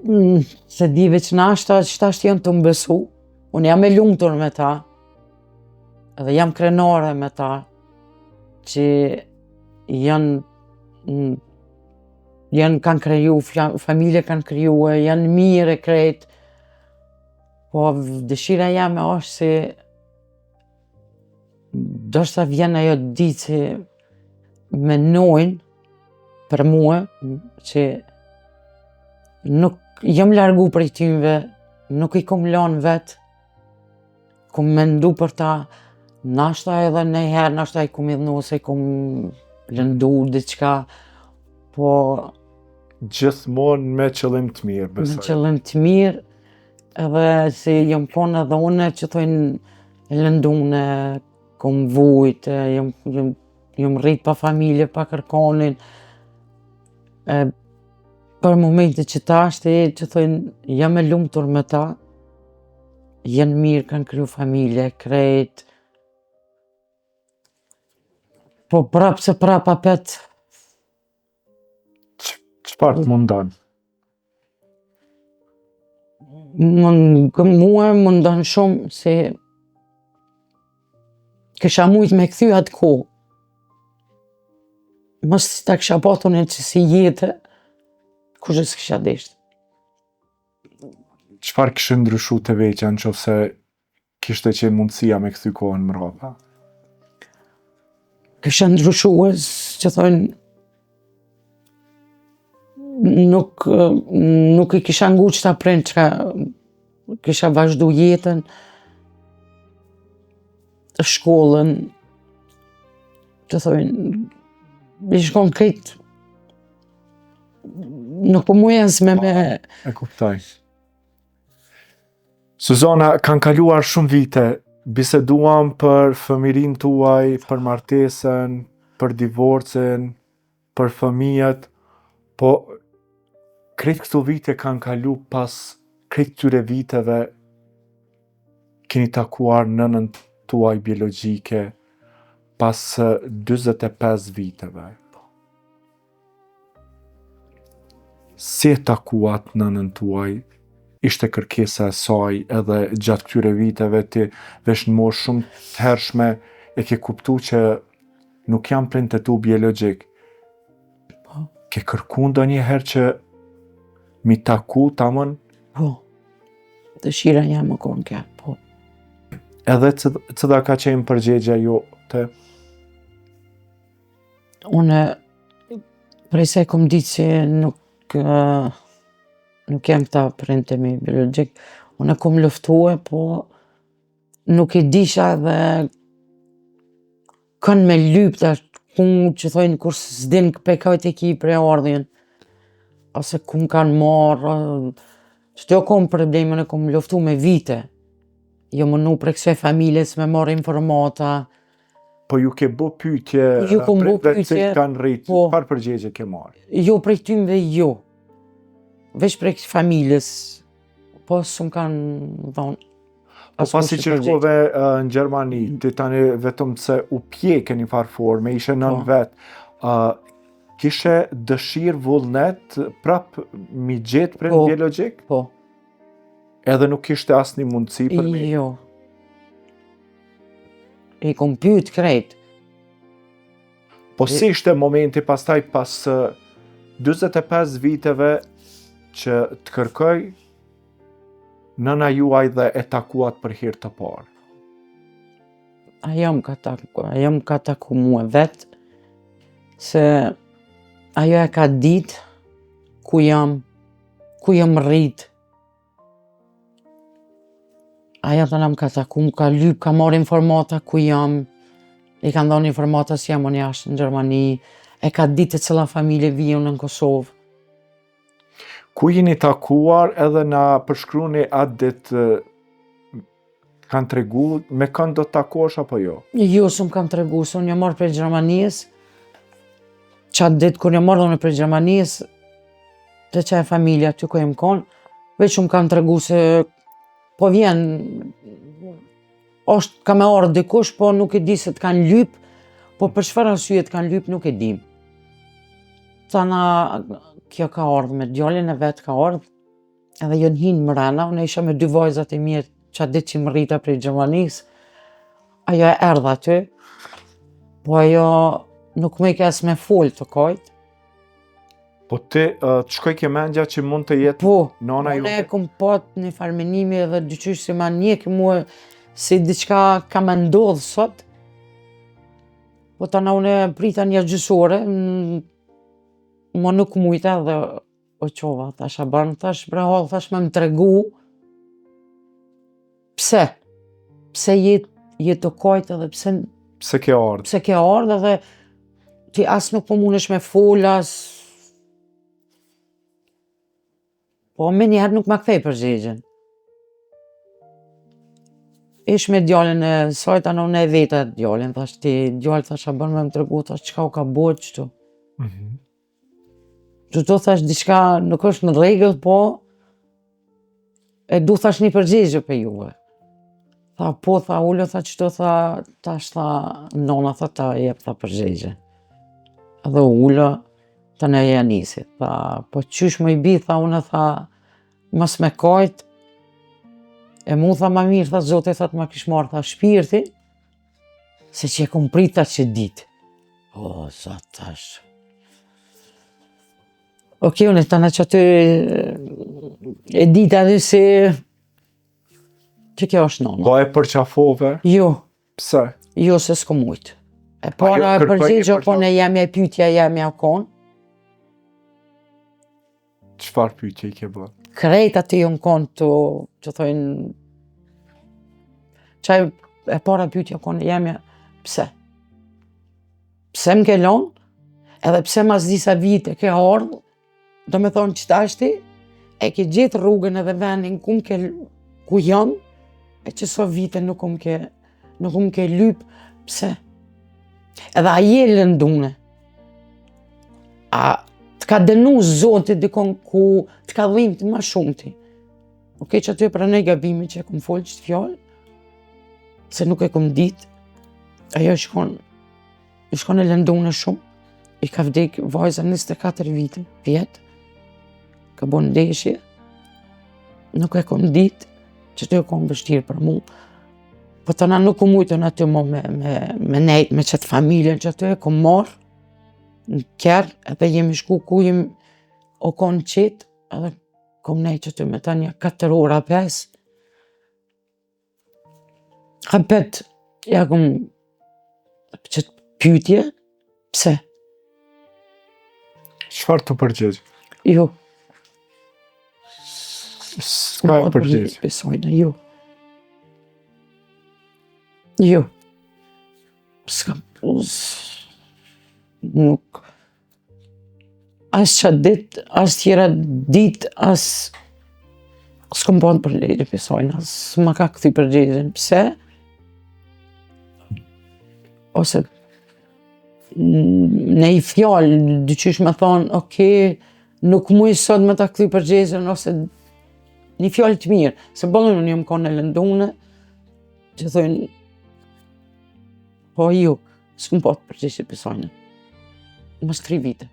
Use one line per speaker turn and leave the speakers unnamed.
Mm, s'e di veç nashta, që tash janë tu m'besu, unë jam e lumtur me ta, edhe jam krenare me ta, që janë, mm, janë kanë kriju, familje kanë kriju, janë mirë e krejt, po dëshira jeme është se Ndoshta vjen ajo ditë që menojnë për mue që nuk jam largu prej tynve, nuk i kom lanë vetë, kom mendu për ta, nashta edhe najherë, nashta i kom idhnu, ose i kom lëndu diçka, po...
Gjithmonë me qëllim të mirë,
besoj. Me qëllim të mirë, Edhe si jam konë edhe une që thojnë e lëndune, kom vujt, jam, jam, jam rrit pa familje, pa kërkonin. E, për momentin që tashti, që thojnë, jam e lumtur me ta, janë mirë, kanë kriju familje, krejt. Po prapë se prapë apet.
Çfarë të mundon?
Mund, mua mundon shumë se kisha mujtë me kthy atë kohë. Mos ta kisha patur një qësi jete, kurgjë s'kisha deshtë.
Çfarë kishe ndryshu te vetja në qoftë se kishte qenë mundësia me kthy kohën mrapa?
Kisha ndryshu, që thonë, nuk, nuk i kisha ngu qëta prind çka kisha vazhdu jetën, shkollën, që thonë, i shkon krejt, nuk po muj as me me...
E kuptoj. Suzana, kanë kaluar shumë vite, biseduam për fëmijërinë tuaj, për martesën, për divorcin, për fëmijët, po krejt këto vite kanë kalu pas krejt këtyre viteve keni takuar nënën tuaj biologjike pas 45 viteve. Si e takuat nënën tuaj? Ishte kërkesa e saj edhe gjatë këtyre viteve ti veç në moshë shumë të hershme e ke kuptu që nuk janë prindët e tu biologjik. Po. Ke kërku ndonjëherë që m'i taku tamon?
Po. Dëshira jeme u konë kjo, po.
Edhe cila ka qenë përgjigja jote?
Unë prej se e kom ditë që nuk nuk janë këta prindët e mi biologjik, unë e kom luftue, po nuk e disha edhe kënd me lypë tash, ku që thojnë kur s'din prej kujt e ki prejardhjen, ose ku më kanë marrë, qëto u konë problemi, unë e kom luftu me vite, jom munu prej kësaj familjes me marrë informata,
Po ju ke bo pyetje,
ju kom bo pyetje,
kanë rrit, po, çfarë përgjigje ke marrë?
Jo prej tynve jo. Veç prej familjes. Po s'm kanë
dhonë. Po pasi që shkove në Gjermani, ti tani vetëm se u pjeke një farë forme, ishe nënë po. vetë, uh, kishe dëshirë vullnet prap m'i gjetë prindt po, biologjik?
Po.
Edhe nuk kishte asnjë mundësi për
me? Jo. I kom pyet krejt.
Po si ishte momenti pastaj pas 45 viteve që të kërkoi nëna juaj dhe e takuat për herë të
parë? Ajo më ka taku, ajo më ka taku mua vetë, se ajo e ka ditë ku jam, ku jam rritë, Ajo tana më ka taku, më ka lyp, ka marrë informata ku jam, i kanë dhënë informata se jam unë jashtë në Gjermani, e ka ditë te cila familje vij unë në Kosovë.
Ku jeni takuar edhe na përshkruni atë ditë kanë tregu me kënd do të takohesh apo
jo? Jo, s'më kanë tregu, se unë jam ardhë prej Gjermanisë, qatë ditë kur jam ardhë unë prej Gjermanisë, te qajo familja aty ku jam konë, veç më kanë tregu se po vjen, është ka me ardhë dikush, po nuk e di se të kanë lypë, po për çfarë arsye të kanë lypë, nuk e dim. Tana, kjo ka ardhë me djalin e vet ka ardhë. Edhe jon hinë mrena, unë isha me dy vajzat e mia qatë ditë që mrrita prej Gjermanisë, ajo e erdh aty, po ajo nuk mujke as me folë tu kajt.
Po ti, uh, të shkojke mendja që mund të jetë
po,
nona
jote? Po, unë e kom pat një farë menimi edhe diqysh si ma njek mua si diçka ka me ndodhë sot. Po tana unë e prita një gjysë ore, mo nuk mujta dhe O çova, thash, a ban, thash, bre hall, thash, me më tregu, pse, pse je, je tu kajt edhe pse...
Pse ke ardhë?
Pse ke ardhë edhe ti as nuk po mundesh me fol, as... Po, menjëherë nuk ma kthej përgjegjen. Ish me djalin e saj, tani unë e veta djalin, thash ti, djalë, thash, a bën me më tregu, thash, çka u ka bo qëtu?
Mm -hmm.
Qëtu thash diçka nuk është në rregull, po e du thash një përgjigje prej juve. Tha, po, tha, ulu, tha, qëtu, tha, tash, tha, nona, tha, ta jep, tha, përgjigje. Edhe u ula, tani ja nisi, tha, po qysh moj bi, tha, unë, tha, mos me kajt, e mu, tha, ma mirë, tha, zoti, tha, të ma kish marrë, tha, shpirtin, Se që e kom prit tha qët ditë. O, zot, tash. Ok, unë tana qaty e dita dhe se që kjo është nona.
Po e përqafove?
Jo.
Pse?
Jo, se s'kom mujtë. E para e përgjegja, po në jemja e pytja jemja o konë.
Çfarë pyetje i ke bërë?
Krejt aty jon konë të, që thojnë, qaj e para pyetja konë jemja, pse? Pse më ke lonë? Edhe pse mas disa vite ke ardhë, do me thonë që tashti, e ke gjetë rrugën edhe vendin ku më ke, ku jam, e që so vite nuk më ke, nuk më ke lypë, pse? Edhe a je lëndune, A të ka dënu zoti dikon ku të ka dhimt ma shumë ti. Ok, qaty e pranoj gabimin që e kom folë qët fjalë, se nuk e kom ditë, ajo ish kon, ish kon e lëndune shumë, i ka vdek vajza 24 vite, vjet, ka bo ndeshje, nuk e kom ditë, qaty u kon vështirë për mu, po tana nuk kom mujtë aty mo me, me, me nejtë, me qëtë familjen qaty e kom marrë, në kerr, edhe jemi shku ku jemi o konë qetë, edhe kom nejtë qaty me ta një 4 ora 5. Apet, ja kom qëtë pytje, pse?
Çfarë t'u përgjegj?
Jo.
S'ka përgjegj?
Besojnë, jo. Jo. S'ka nuk as qatë dit, as tjera dit, as s'kom pa përgjegje prej sajna, as ma ka kthy përgjegjen, pse? Ose në i fjalë, diqysh me thonë, ok, nuk muj sot me ta kthy përgjegjen, ose një fjalë të mirë, se boll unë jam konë e lëndune, që thojnë, Po ju, s'kom pa përgjegje prej sajna. Mas tri vite.